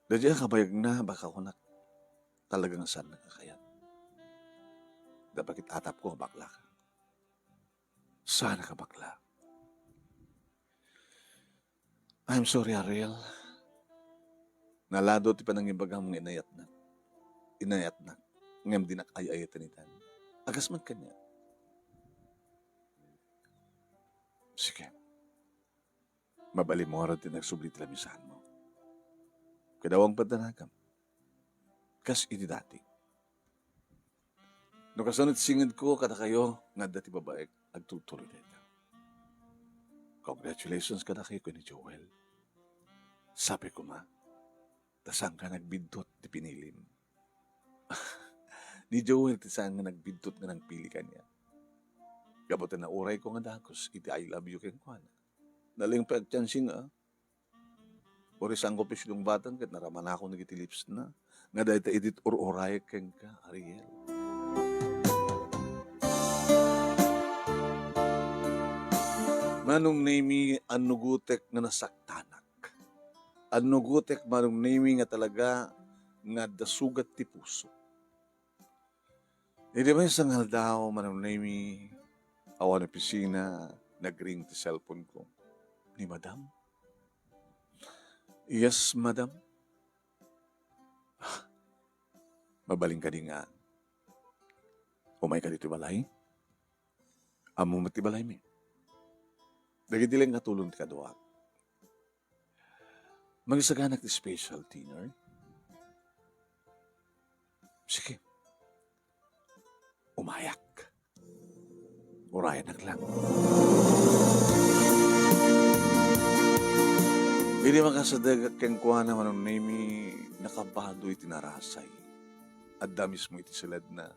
Daydiay a kabayagna, baka kunak, talaga nga saan nakakayat. Dapat kit atap ko, bakla ka. Saan ka bakla? I'm sorry, Ariel. Nalado ti panangibagam nga inayatnak. Inayatnak. Ngem dinak ay-ayaten itan. Agas man kaniak. Sige. Mabalinmo ngarud ti nagsubli ti lamisaanmo. Kada awan pandanagam. Kas iti dati. No kasano ti singedko kadakayo nga adda ti babaek, agtultuloy dayta. Congratulations kadakayo ken ni Joel. Sapay koma, ta saanka nagbiddut ti pinilim. Ni Joel ti saan nga nagbiddut nga nangpili kaniak. Gapu ta naurayko nga dagus iti I love you kenkuana. Nalaing pay agtiansi nga, ah. Uray saanko pay sidungbateng ket naramanakon dagiti lipsna nga dayta idi ur-urayek kenka, Ariel. Manong Nemy, annugotek nga nasaktanak. Annugotek, Manong Nemy, nga talaga nga adda sugat ti puso. Idi maysa nga aldaw, Manong Nemy, awan opisina, nagring ti cellphone ko. Ni Madam? Yes, Madam. Ah, mabalin kadi nga umayka ditoy balay? Ammom met ti balaymi. Dagiti laeng nga tulong ti kaduak. Mangsaganak ti special dinner? Sige. Umayak. Urayanak lang. Idi makasadegak kenkuana, Manong Nemy, nakabadoy ti narasay. Adda mismo iti siledna,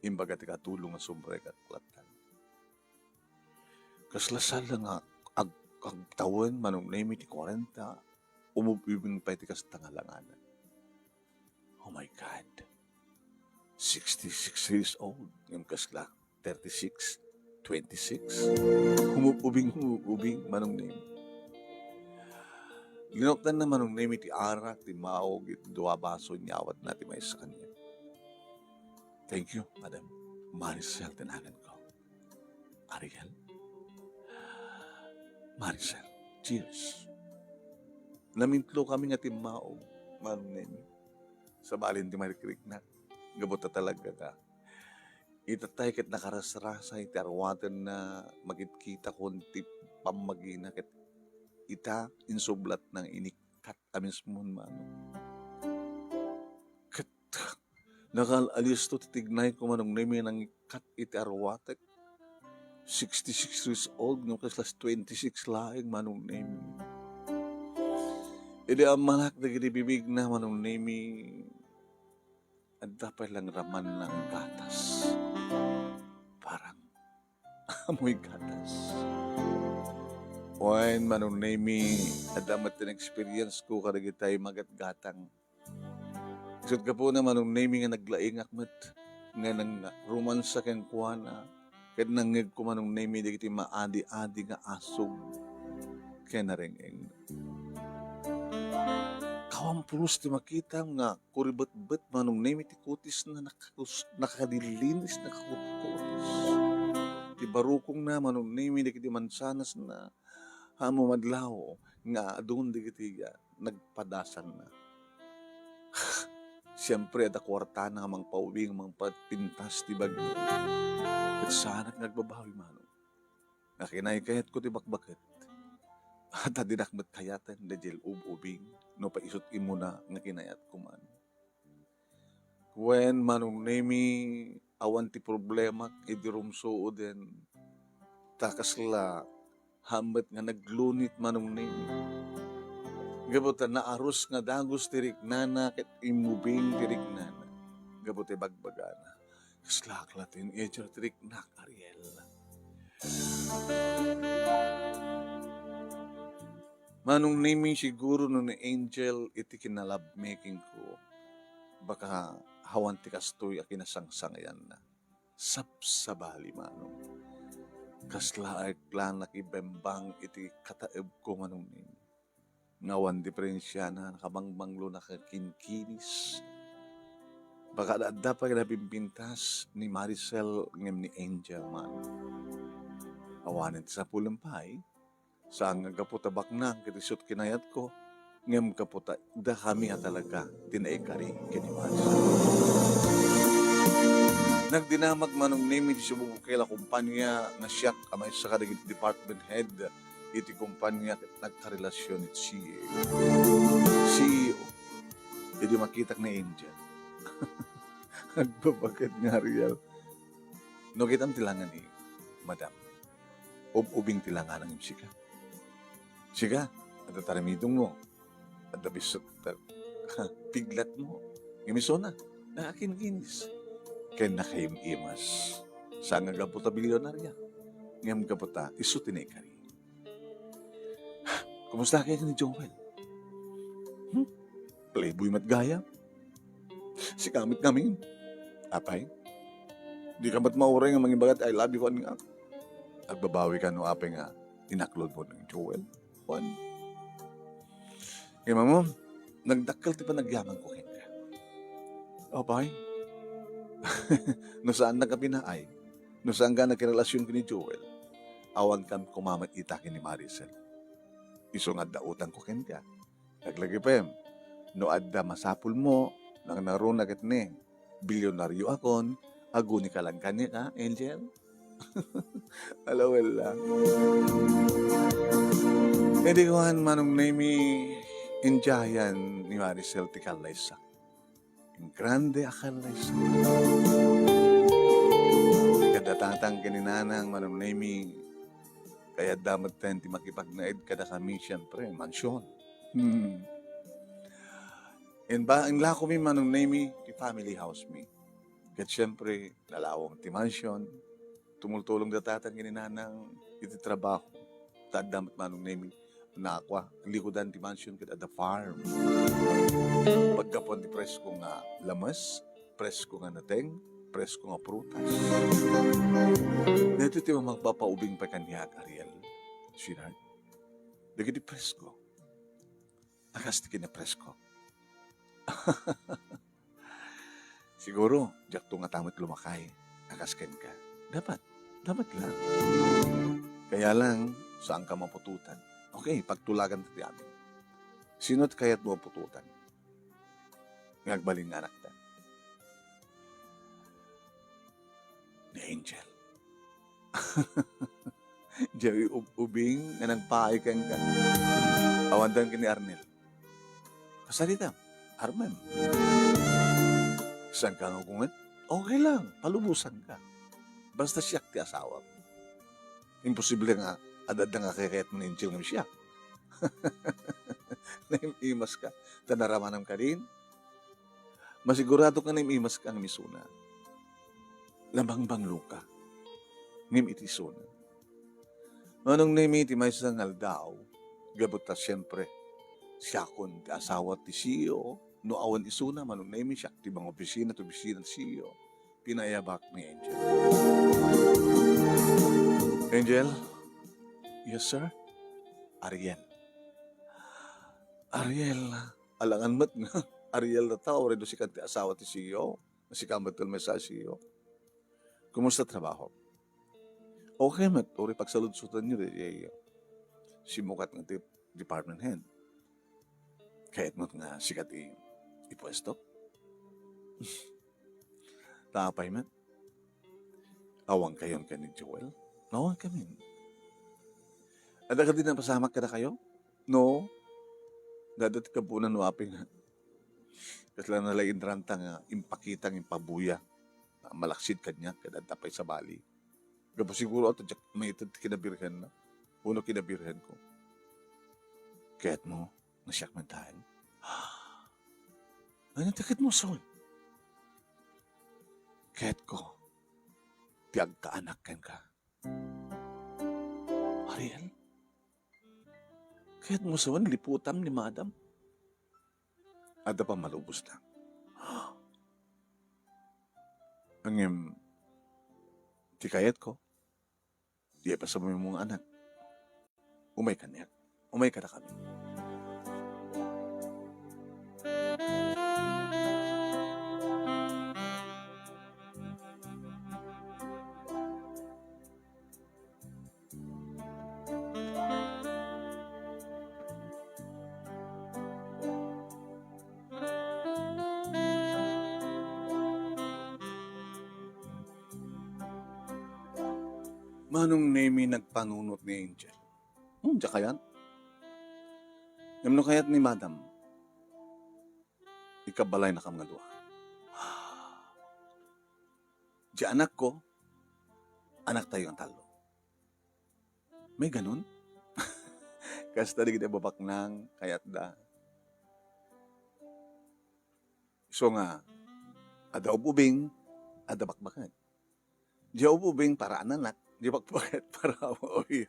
imbaga ti katulong nga sombrero ket kulattan. Kasla sala nga ag-, agtawen, Manong Nemy, ti kuarenta, umub-ubing pay ti kasta nga alanganan. Oh my God. Sixty-six years old, ngem kasla thirty-six, twenty-six. Umub-ubing, umub-ubing, Manong Nemy. Linuktanna, Manong Nemy, ti arak, ti maog, iti dua baso, inyawatna ti maysa kaniak. Thank you, Madam. Maricel ti nanganko. Ariel? Maricel, cheers. Namintlo kami nga timmaog, Manong Nemy. Sabali ti marikriknak, gapu ta talaga nga. Ita tay ket nakarasrasay ti aruatenna, makitkitakon ti pammagina ket ita insublatna nga inikkat a mismon, Manong. Ket nakaal-alisto ti tignayko, Manong Nemy, nangikkat iti aruatek. Sixty-six years old, ngem kasla twenty-six laeng, Manong Nemy. Idi ammanak dagiti bibigna, Manong Nemy, adda pay lang ramanna nga gatas. Parang amoy gatas. Wen, Manong Nemy, adda met ti experience ko kadagitay magatgatang. Isut' gapuna, Manong Nemy, nga naglaingak met nga nangrumansa kenkuana, ket nangngegko, Manong Nemy, dagiti maadi-adi nga asug ken nareng-eng. Awan pulos ti makitam nga kuribetbet, Manong Nemy, ti kutisna, nakakus-, nakadilinis, nakakutkutis. Ti barukongna, Manong Nemy, dagiti mansanasna, ammom adlaw nga adun dagiti, ah, nagpadasanna. Siempre, adda kuartana nga mangpaubing, mangpapintas ti bagi. Ket saanak nga agbabawi, Manong. Nga kinaykayatko ti bakbaket. Ta dinak met kayaten daydiay ub-ubing, no pay isut' immuna nga kinayatko man. Wen, Manong Nemi, awan ti problemak idi rumsuoden. Ta kasla hammet nga naglunit, Manong Nemi. Gapu ta naarus nga dagus ti riknana ket immubing ti riknana. Gapu ti bagbagana, "Kaslak la ti in-ejek ti riknak, Ariel." Manong Nemi, siguro no ni Angel iti kinalovemaking ko, baka awan ti kastoy a kinasangsangayanna. Sabsabali, Manong. Kasla ay plan a kibembang iti kataebko, Manong Nemi. Nga awan diferensiana, nakabangbanglo, nakakinkinis. Baka adda pay napimpintas ni Maricel ngem ni Angel, Manong. Awanen ti sapulem pay, saan nga gapu ta baknang ket isu ti kinayatko, ngem gapu ta dakami a talaga ti naikari ken ni Maricel. Nagdinamag, Manong Nemi, ti sububukel a kumpanya nga siak a maysa kadagiti department head iti kumpanya ket nagkarelasion iti C E O. C E O. Idi makitak ni Angel, agbabaket nga Ariel. No kitam ti langa ni Madam, ub-ubing ti langana ngem sika. Sika, adda tarimidongmo, adda bisut ta piglatmo. Ngem isuna, nakakinkinis ken nakaim-imas. Saan nga gapu ta bilionaria, ngem gapu ta isu ti naikari. Kumusta kaya ni Joel? Hmm? Playboy met gayam. Sika met ngamin. Apay, dika met mauray nga mangibaga ti "I love you" kuan nga. Agbabawi ka no apay nga inaklodmo ni Joel. Kuan. Ngem ammo, nagdakkel ti panagyamanko kenka. Apay, no saannak a pinaay, no saanka a nakirelasion ken ni Joel, awankan koma met ita ken ni Maricel. Isu nga adda utangko kenka. Laglagipem, no adda masapulmo, nangnangruna ket ni, bilyonarioakon, aguni ka lang kaniak, Angel. Alawella. Idi kuan, Manong Nemi, indiayan ni Maricel ti kallaysa. Grande a kallaysa. Kada tatang ken ni nanang, Manong Nemi, kayatda metten ti makipagnaed kadakami, siempre, mansion. Hmm. Inba-, inlakomi, Manong Nemi, ti family house mi. Ket siempre, nalawang ti mansion. Tumultulong da tatang ken ni nanang iti trabaho. Ta adda met, Manong Nemi, nakua, likudan ti mansion ket adda farm. Paggapuan ti presko nga lames, presko nga nateng, presko nga prutas. Daytoy ti magpapaubing pay kaniak, Ariel, sweetheart. Dagiti presko a kas ti kinapresko. Siguro, diakto ngata met lumakay a kas kenka. Dapat, dapat lang. Kaya lang, saanka maputotan. Okay, pagtulagan ti amin. Sino ti kayatmo a putotan? Nga agbalin nga anakta. Ni Angel. Diay ub-, ubing nga nagpaay kenka. Awandan ken ni Arnel. Kasaritam, Armem. Saanka nga ugunget? Okay lang, palubosanka. Basta siak ti asawam. Imposible nga ad-adda nga kakayatmo ni Angel ngem siak. Naim-imaska. Ta naramanam kadin? Masigurado nga naim-imaska ngem isuna. Nabangbangloka ngem iti isuna. Manong Nemi, iti maysa nga aldaw, gapu ta siempre, siakon ti asawa ti C E O, no awan isuna, Manong Nemi, siak ti mangopisina ti opisina ti C E O. Pinaayabak ni Angel. Angel? Yes, sir? Ariel. Ariel, alangan met nga Ariel dayta, uray no sika ti asawa ti C E O, sika met ti maysa a C E O. Kumusta trabaho? Okay met, uray pagsaludsotanyo diay simmukat nga ti department head. Kayatmo nga sika ti ipuesto? Ta apay met? Awankayon ken ni Joel? Awankamin. Adda kadi napasamak kadakayo? No? Dada ti kapunan no apay nga Kasla nalainranta nga impakita nga impabuya. Malaksid kaniak ket adda pay sabali. Gapu siguro ta diak maited ti kinabirhenna. Wenno kinabirhenko. Kayatmo nga siak met laeng? Ania ti kayatmo, Saul? Kayatko ti agkaanak kenka. Ariel? Kayatmo sawen liputam ni Madam? Adda pammalubosna. Ngem, ti kayatko, diay pasamakmo nga anak. Umay kaniak. Umay kadakami. Manong Nemi, nagpanunot ni Angel. Hmm, diak kayat. Ngem no kayat ni Madam, ikabalaynakam nga dua. Diay anakko, anaktayo nga tallo. May ganun? Kasta dagiti babaknang kayatda. Isu nga, adda ub-ubing, adda bakbaket. Diay ub-ubing para ananak, diay bakbaket para awir.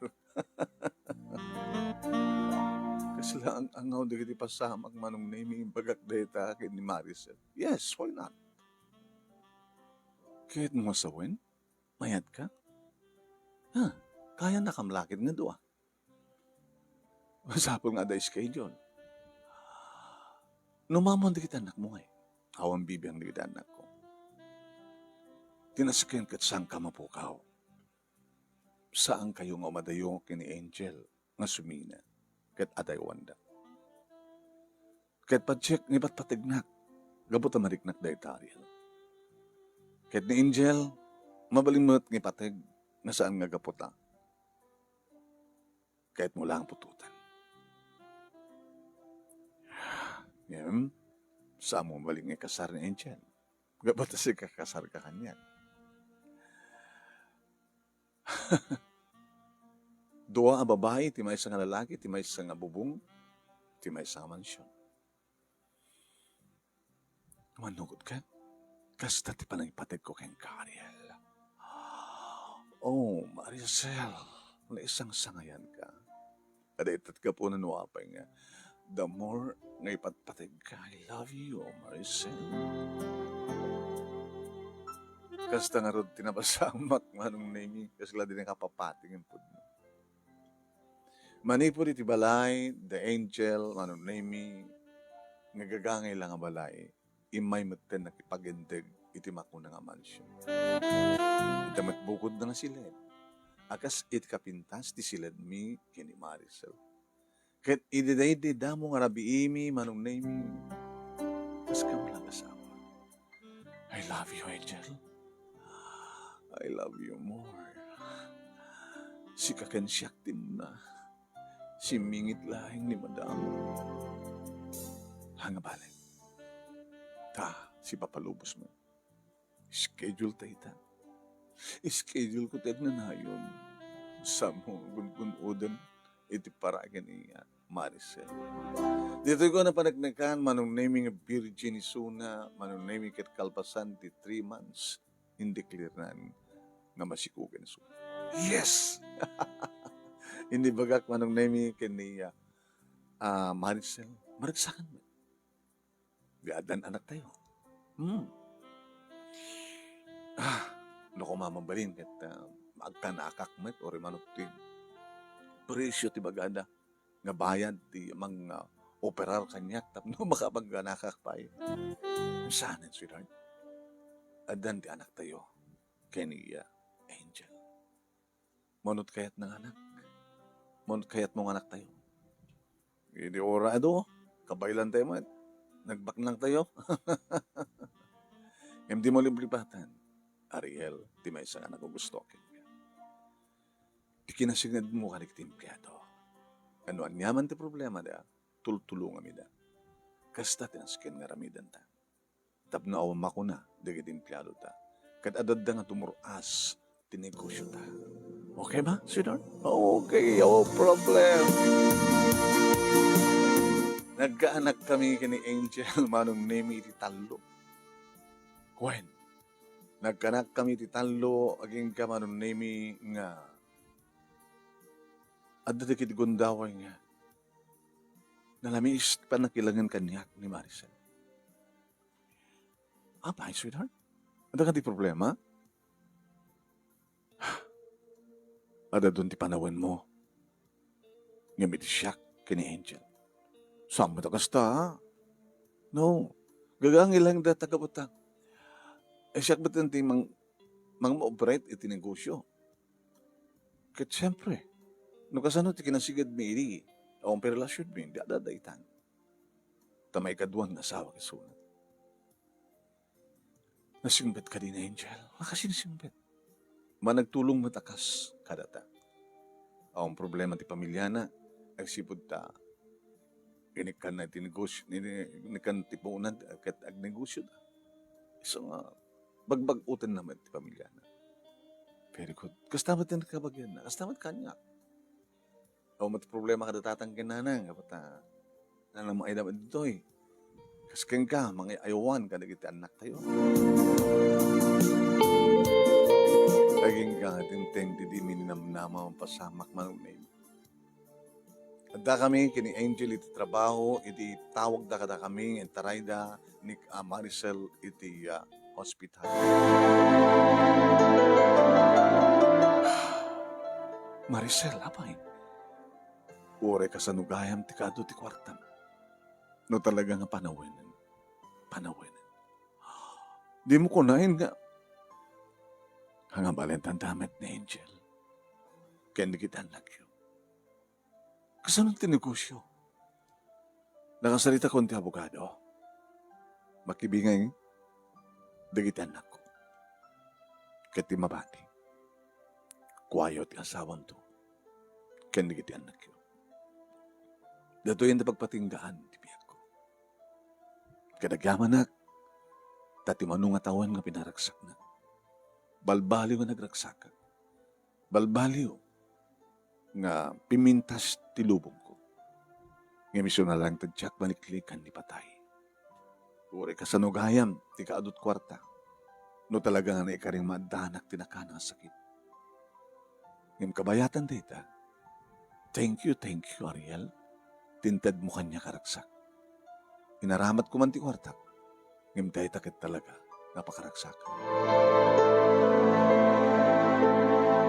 Kasla ang-angaw dagiti pasamak, Manong Nemi, imbagak dayta ken ni Maricel. Yes, why not? Kayatmo sawen? Mayatka? Ha, kayannakam la ket nga dua. Masapul nga adda schedule. No mamuan dagiti annakmo ngay, awan bibiang dagiti annakko. Ti nasken ket saanka mapukaw. Saankayo nga umadayo ken ni Angel nga sumina ket adaywanda. Ket patiek nga ipatpategnak gapu ta mariknak dayta, Ariel. Ket ni Angel, mabalin met nga ipateg nga saan nga gapu ta kayatmo la nga putotan. Ngem, saanmo mabalin nga ikasar ni Angel. Gapu ta sika kasarka kaniak. Dua a babai, ti maysa nga lalaki, ti maysa nga bubong, ti maysa nga mansion. Mannukot ket, kasta ti panangipategko kenka, Ariel. Oh, Maricel, naisangsangayanka. Adda ita ti gapuna no apay nga, the more nga ipatpategka, I love you, Maricel. Kasta ngarud ti napasamak, Manong Nemi, kasla di nakapapati nga pudno. Manipud iti balay, the Angel, Manong Nemi, nga gagangay la nga balay, immay metten nakipag-indeg iti makuna nga mansion. Ita met bukodna nga siled, a kas iti kapintas ti siledmi ken ni Maricel. Ket idi daydi damo nga rabiimi, Manong Nemi, kas kamo la nga asawa. I love you, Angel. I love you more. Sika ken siak ti umuna. Simmingit laeng ni Madam. Haan nga balet. Ta, sipapalubos mo. Schedule ta ita. Schedule ko ti agnanayon. Samo gungun-oden iti para ken ni Maricel. Ditoy ko napaneknekan, Manong Nemi, nga virgin isuna, Manong Nemi, ket kalpasan ti three months, indeclarenan nga masikogen isuna. Yes! Inibagak, Manong Nemi, ken ni, ah, ah, Maricel, maragsakan met. Di addan anaktayo. Hmm. Ah, no koma mabalin ket, ah, agkanakak met, uray manok ti presyo ti bagada nga bayad ti mang, ah, operar kaniak tapno makapagkanakak pay. Saanen, sweetheart? Addan ti anaktayo ken ni, ah, Angel. Manok kayatna nga anak. Manok kayatmo nga anaktayo. Idi ura adu, kabaylan tayo met. Nagbaknang tayo. Ngem dimo liplipatan, Ariel, ti maysa nga nagugusto kenka. Ti kinasingedmo kadagiti empleado. No aniaman ti problemada, tultulongamida. Kasta ti nasken nga aramidenta. tapno awan makuna dagiti empleadota. Ket adda nga dumur-as ti negosiota. Okay ba, sweetheart? Okay, no problem. Nagkaanak kami ken ni Angel, Manong Nemi, iti tallo. Wen, nagkaanak kami iti tallo, agingga, Manong Nemi, nga adda dagiti gundaway nga nalamiis ti pannakilangen kaniak ni Maricel. Apay, sweetheart? Adda kadi problema? Adadun ti panawenmo. Ngem iti siak ken ni Angel, saan met a kasta, a? No. Gaga nga ileng dayta, gapu ta, eh, siak met ti mang-, mangmobrate iti negosio. Ket siempre, no kasano ti kinasigedmi idi awan pay relasionmi, di adda daytan. Ta maikadua nga asawa isuna. Nasingpet kadi ni Angel? Nakasinsingpet. Managtulong met a kas kadata. Awan problema ti pamiliana, agsipud ta inikkanna iti negosio, ini-, inikkan ti puonan ket agnegosioda. Isu nga bagbag-otenna met ti pamiliana. Very good. Kasta met ti nakabagianna. Kasta met kaniak. Awan met problema kada tatang ken nanang, gapu ta nanang mangayda met ditoy. Kas kenka, mangay-ayawan kadagiti annaktayo. Agingga nga dimteng ti di mi ninamnama, mapasamak, Manong Nemi. Addakami ken ni Angel iti trabaho, iti tawagda kadakami nga intarayda ni, a, Maricel iti, a, hospital. Maricel, apay? Uray kasano gayam ti kaadu ti kuartam? No talaga nga panawenen, panawenen. Dimo kunaen nga, nga balindandak met ni Angel ken dagiti annakyo. Kasano ti negosio? Nakasaritakon ti abogado. Makibingay dagiti annakko. Ket ti mabati, kuayo ti asawanto ken dagiti annakyo. Datoyen ti pagpatinggaan ti biagko. Ket agyamanak, ta ti mano nga tawen nga pinaragsaknak, balbaliw nga nagragsakak. Balbaliw nga pimintas ti lubongko. Ngem isuna laeng ti diak baliklikan ni patay. Uray kasano gayam ti kaadut kuarta, no talaga nga naikaring maaddanak ti nakana nga sakit. Ngem kabayatan dayta, thank you, thank you, Ariel, ti intedmo kaniak a ragsak. Inaramatko man ti kuartak, ngem dayta ket talaga nga pakaragsakan.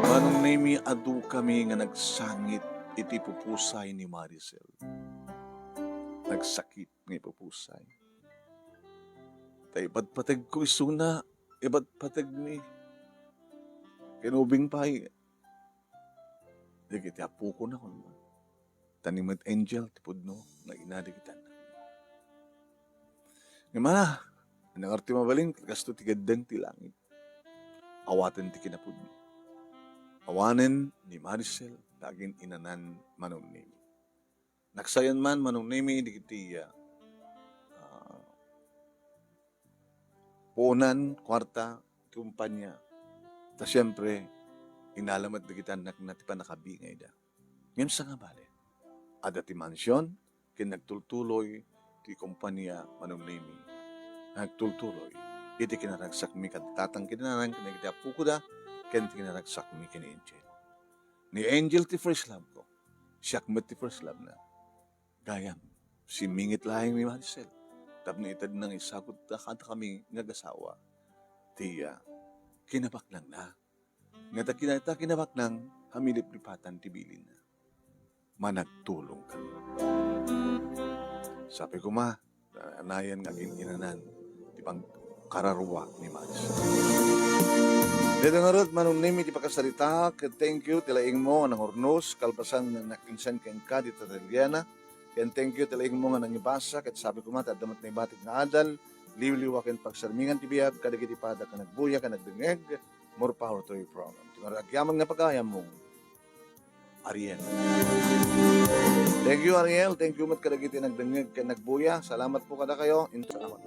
Manong Nemi, adukami nga nagsangit iti pupusay ni Maricel. Nagsakit nga ipupusay. Ta ipatpategko isuna, ipatpategmi. Ken ubing pay, dagiti apokona, kunana. Ta ni met Angel ti pudno nga ina dagiti annak. Ngem a, nangar ti mabalin, kasto ti gaddeng ti langit. Awaten ti kinapudno. Awanen ni Maricel ta agin-inanan, Manong Nemi. Naksayan man, Manong Nemi, dagiti, ah, ah, puonan, kuarta, ti kumpanya. Ta siempre, inala met dagiti annakna ti pannakabingayda. Ngem saan nga bale, adda ti mansion, ken nagtultuloy ti kumpanya, Manong Nemi. Nagtultuloy iti kinaragsakmi kad tatang ken nanang ken dagiti apokoda, ken ti kinaragsakmi ken ni Angel. Ni Angel ti first love ko. Siak met ti first love na. Gayam, simmingit laeng ni Maricel tapno itedna nga isagut kadakami nga agasawa ti, ah, kinabaknangna. Nga ta kina-, ta kinabaknang a maliplipatan ti bilinna. Managtulong kami. Sapay koma, nayan nga agin-inanan ti pangkararua ni Maricel. Dayta ngarud, Manong Nemi, ti pakasaritak, ket thank you ti laingmo a nangurnos, kalpasan nga nakinsan kenka dita taliana, ken thank you ti laingmo nga nangibasa, ket sapay koma ti adda met naibatik nga adal, liwliwa ken pagsarmingan ti biag kadagiti pada ken nagbuya ken nagdengngeg. More power to you, program. Ti ngarud agyaman nga pagayammo, Ariel. Thank you, Ariel. Thank you met kadagiti nagdengngeg ken nagbuya. Salamat po kadakayo. Into, salamat.